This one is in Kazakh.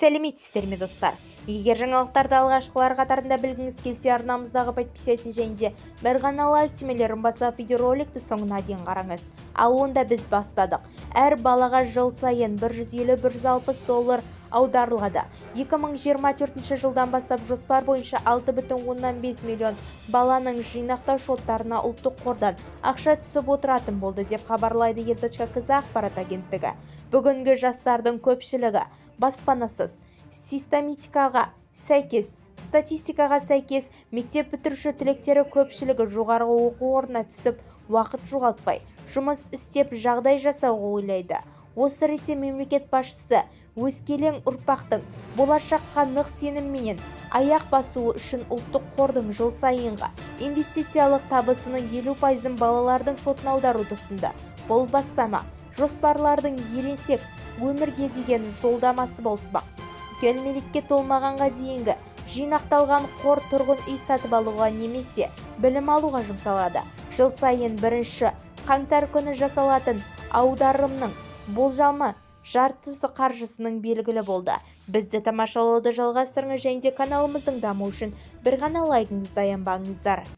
Сәлеметсіздер ме, достар! Егер жаңалықтарды алғашқылар қатарында білгіңіз келсе, арнамыздағы подписаться және де бір ғана лайк түймелерін басып, видеороликті соңына дейін қараңыз. Ал онда біз бастадық. Әр балаға жыл сайын 150-160 доллар аударылады. 2024 жылдан бастап жоспар бойынша 6,5 миллион баланың жинақтау шоттарына Ұлттық қордан ақша түсіп отыратын болды, деп хабарлайды ел.кз ақпарат агенттігі. Бүгінгі жастардың көпшілігі баспанасыз. Систематикаға сәйкес статистикаға сәйкес, мектеп бітіруші түлектері көпшілігі жоғарғы оқу орнына түсіп, уақыт жоғалтпай, жұмыс істеп, жағдай жасауға ойлайды. Осы ретте мемлекет басшысы өскелең ұрпақтың болашаққа нық сенімменен аяқ басуы үшін Ұлттық қордың жыл сайынғы инвестициялық табысының 50%-ын балалардың шотына аударуды ұсынды. Бұл бастама жоспарлардың ересек өмірге деген жолдамасы болмақ. Кәмелетке толмағанға дейінгі жинақталған қор тұрғын үй сатып алуға немесе білім алуға жұмсалады. Жыл сайын 1 қаңтар күні жасалатын аударымның болжамы жартысы қаржысының белгілі болды. Бізді тамашалауды жалғастырыңыз және де каналымыздың дамуы үшін бір ғана лайкіңізді аянбаңыздар.